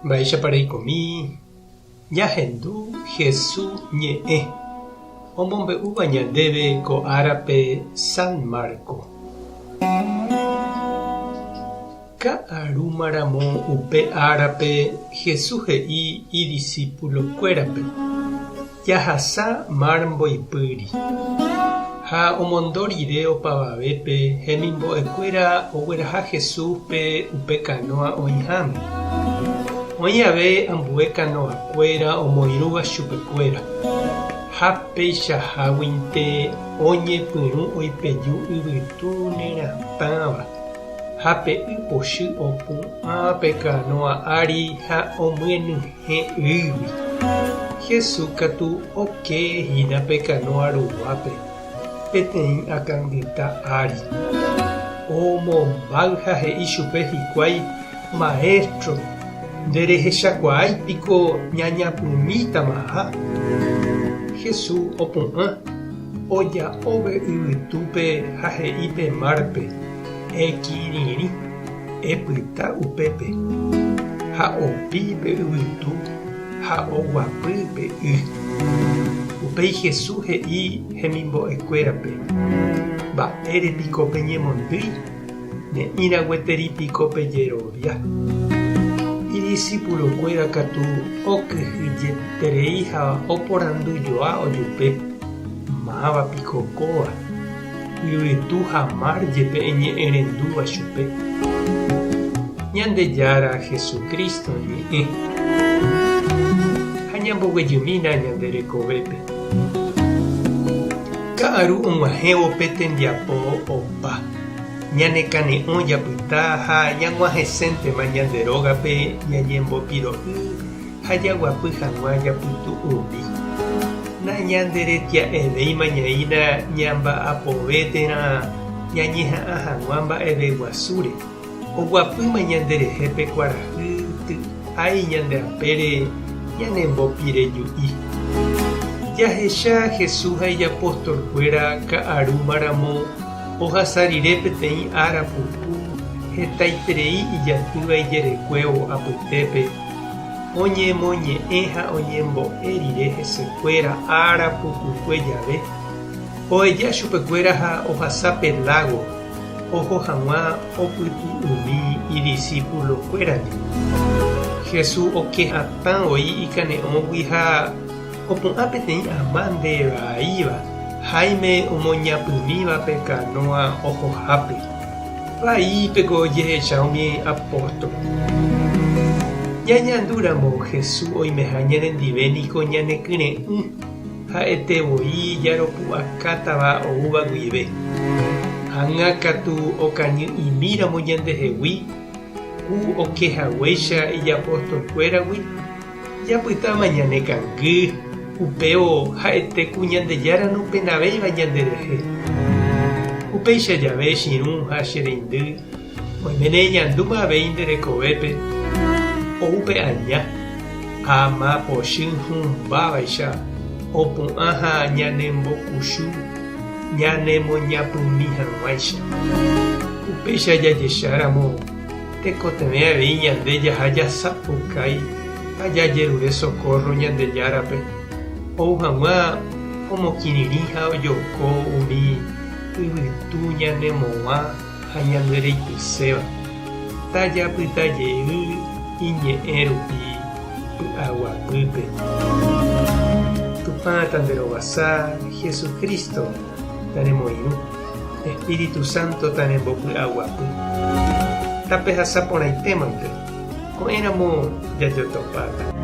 Mba'éichapa reikomi ñahendu Hesu ñe'ẽ omombe'úva ñandéve ko árape San Marco. Ka'arúma ramo upe árape Hesu he'i idisípulokuérape, Jahasa mar mboypýri. Ha omondo rire opavavépe hemimbo'ekuéra ogueraha Jesúspe upe kanóa oĩháme. Oĩ ave ambue kanoakuéra omoirũva chupekuéra, ha peichaháguinte oñepyrũ oipeju yvytu neratãva, ha pe y pochy opu'ã pe kanóa ári ha omyenyhẽ He'ýgui. Jesús katu oke hína pe kanóa ruguápe, peteĩ akãngyta ári. Omombáy ha he'i chupe hikuái, Maéstro, nderehechakuaái piko ñañapymítamaha? Jesús opu'ã, oja'o pe yvytúpe ha he'i pe márpe, Ekirirĩ. Epyta upépe, ha opi pe yvytu ha oguapy pe y. Upéi Jesús he'i hemimbo'ekuérape, Mba'ére piko peñemondýi? Ne'ĩra gueteri piko pejerovia? Idisipulokuéra katu okyhyjeterei ha oporandujoa ojupe, Máva piko kóva? Yvytu ha mar jepe eñe'ẽrendúva chupe. Ñandejára Jesucristo ñe'ẽ. Ha ñamboguejymína ñande rekovépe. Ka'aru og̃uahẽvo pe tembiapo opa. Ñane kane'õ japyta ha ñag̃uahẽséntema ñande rógape ñañembopiro'y ha jaguapy hag̃ua japytu'umi. Nañanderetia'evéima ñaína ñamba'apove térã ñañeha'ã hag̃ua mba'eveguasúre, oguapýma ñanderehe pe kuarahy ty'ái ñande apére ñanembopireju'i. Jahecha Jesús ha ijapostolkuéra ka'arúmaramo ohasa rire peteĩ ára puku hetaiterei ijatýva ijerekuévo apytépe, Oñemoñe'ẽ ha oñembo'e rire hesekuéra ára pukukue jave, oheja chupekuéra ha ohasa pe lágo oho hag̃ua opytu'umi idisipulokuérandi. Jesús oke hatã voi ikane'õgui ha opu'ã peteĩ ama ndevaíva háime omoñapymíva pe kanóa ohohápe. Vaípeko ojehecha umi apóstol. Ñañandúramo Jesús oimeha ñanendive niko ñanekyre'ỹ, ha'ete voi jaropu'akátava oúva guive. Ág̃a katu okañy'imíramo ñandehegui, ku oke haguéicha ijapostolkuéragui, japytáma ñanekangy, upévo ha'ete ku Ñandejára nopenavéiva ñanderehe. Upéicha jave che irũ ha che reindy, oiméne eñandúma avei nde rekovépe, ou pe aña, ama pochy hũmbávaicha opu'ã ha ñanembokuchu ñanemoñapymi hag̃uáicha. Upéicha jajecháramo Tekotevẽ avei ñande jaha jasapukái ha jajerure sokórro Ñandejárape ou hag̃ua omokirirĩ ha ojoko umi yvytu ñanemovã ha ñandereityséva, tajapyta jey iñe'ẽ rupi py'aguapýpe. Tupã tanderovasa, Jesucristo tanemoirũ. Espíritu Santo tanembopy'aguapy. Tapehasa porãitémante, ko'ẽramo jajotopáta.